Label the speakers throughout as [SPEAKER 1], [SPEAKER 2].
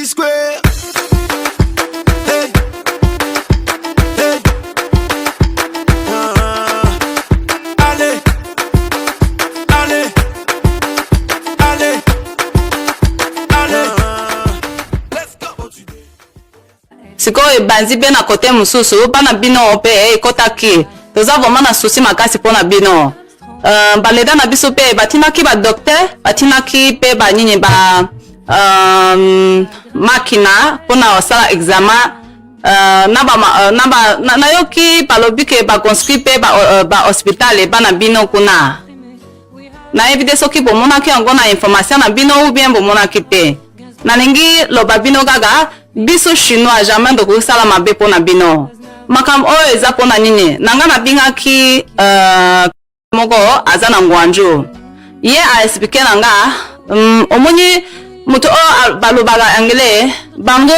[SPEAKER 1] Square. Hey. Hey. Ah. Allez. Allez. Allez. Allez. Let's go.
[SPEAKER 2] Sikoyo ebanzi mpe na kote mosusu bana bino mpe ekotaki. Toza vraiment na souci makasi mpo na bino. Baleda na biso mpe batindaki ba docteur, batindaki mpe banini ba makina mpona kosala examen. Na ba, na ba, na, nayoki balobi ke baconstruit mpe ba hospital bana bino kuna. Nayebi te soki bomonaki yango na information na bino ou bien bomonaki te. Nalingi loba bino kaka biso chinois jamais tokoki sala mabe mpona bino. Makambo oyo eza mpona nini? Na nga nabingaki moko aza na Guangzhou, ye aexpliquer na nga, omoni moto oyo balobaka anglais, bango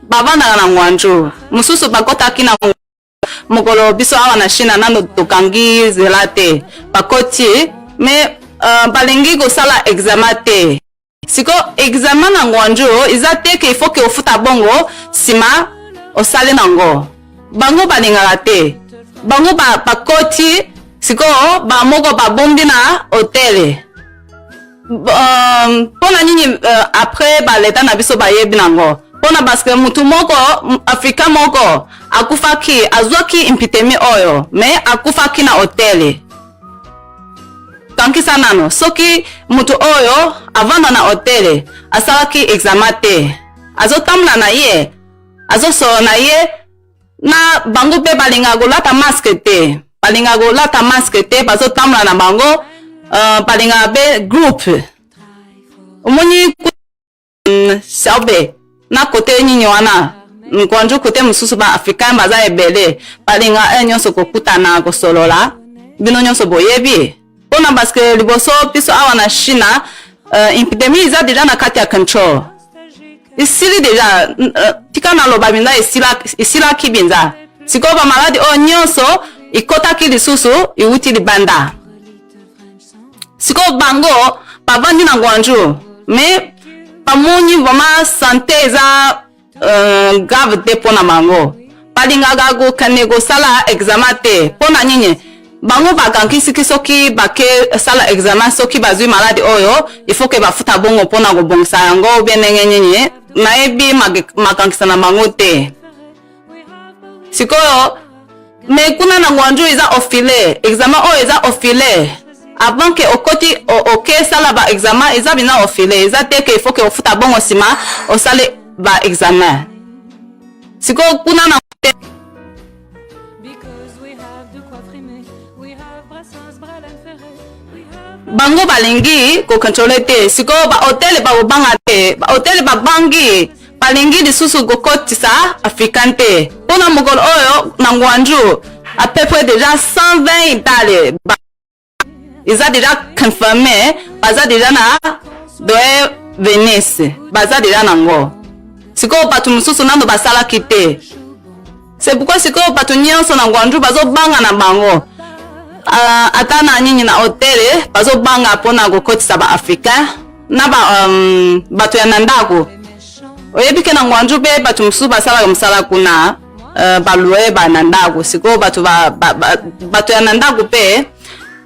[SPEAKER 2] bavandaka na Guangzhou, mosusu bakotaki na mokolo biso awa na Chine nano tokangi nzela te, bakoti mais balingi kosala examen te. Siko examen na Guangzhou eza te ke il faut ke ofuta bongo nsima osali nango. Bango balingaka te. Bango bakoti sikoyo bamoko babombi na hotel. Mpona nini? Après baleta na biso bayebi nango mpona parce que mutu moko africain moko akufaki, azwaki épidémie oyo, mais akufaki na hotel. Tankisa nano soki mutu oyo avanda na hotel, asalaki examen te, azotambola na ye, azosolo na ye na bango mpe balingaka kolata masque te, balingaka kolata masque te, bazotambola na bango, balingaka mpe groupe. Omoni Xiaobe na kote nini wana Guangzhou, kote mosusu baafricain baza ebele, balinga nyonso kokutana, kosolola. Bino nyonso boyebi mpona parce que liboso biso awa na Chine, épidémie eza déjà na kati ya control, esili déjà. Tika naloba mpenza esilaki mpenza. Sikoyo bamaladi oyo nyonso ekotaki lisusu ewuti libanda. Sikoyo bango bavandi na Guangzhou, mais bamoni vraiment santé eza grave te mpo na bango, balingaka kokende kosala examen te. Mpo na nini? Bango bakankisiki soki bake sala examen, soki bazwi maladi oyo, il faut ke bafuta bongo mpona kobongisa yango ou bien ndenge nini, nayebi makankisa na bango te. Sikoyo mais kuna na Guangzhou eza ofele, examen oyo eza ofele. Avant ke okoti oke sala ba examen, eza bina ofele, eza te ke il faut ke ofuta bongo nsima osali ba examen. Sikoyo kuna na
[SPEAKER 3] Because we have de quoi frimer. We have Brassens, Brel and Ferré. We have
[SPEAKER 2] bango balingi kocontrôler te. Sikoyo bahotel bakobanga te, bahotel babangi, balingi lisusu kokotisa africain te mpona mokolo oyo na Guangzhou à peu près déjà 120 itali eza déjà confirmé, baza déjà na doe Venise, baza déjà nango. Sikoyo bato mosusu nano basalaki te. C'est pourquoi sikoyo bato nyonso na Guangzhou bazobanga na bango, ata na nini na hotel bazobanga mpona kokotisa baafricain na bato ya na ndako. Oyebi ke na Guangzhou mpe bato mosusu basalaka mosala kuna, balue ba na ndako. Sikoyo bato bato ya na ndako mpe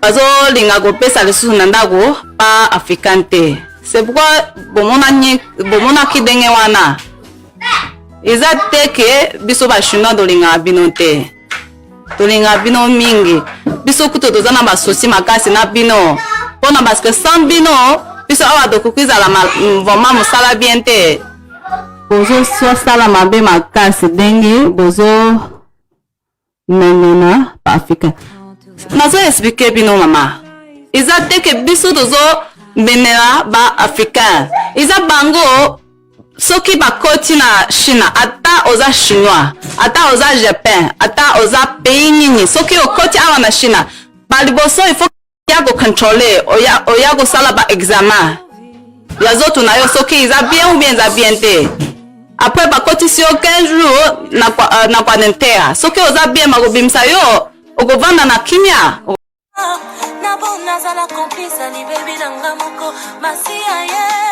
[SPEAKER 2] bazolinga kopesa lisusu na ndako ba africain te. C'est pourquoi bomonaki ndenge wana. Eza te ke biso bachinois tolingaka bino te, tolingaka bino mingi. Biso kutu toza na basoucis makasi na bino mpona parce que sans bino biso awa tokoki ezala vraiment mosala bien te. Bozosala mabe makasi ndenge bozomemena baafricain. Nazo expliquer bino, mama, eza te ke biso tozomemela baafricain, eza bango. Soki bakoti na Chine, ata oza chinois, ata oza japon, ata oza pays nini, soki okoti awa na Chine, baliboso il faut ya kocontrôler, oya kosala ba examen ya zoto na yo soki eza bien ou bien eza bien te. Après bakotisi yo 15 jours na quarantaine. Soki oza bien, bakobimisa yo, okovanda na kimia.
[SPEAKER 3] Nabo nazala complice alibebi nanga moko masiya ye.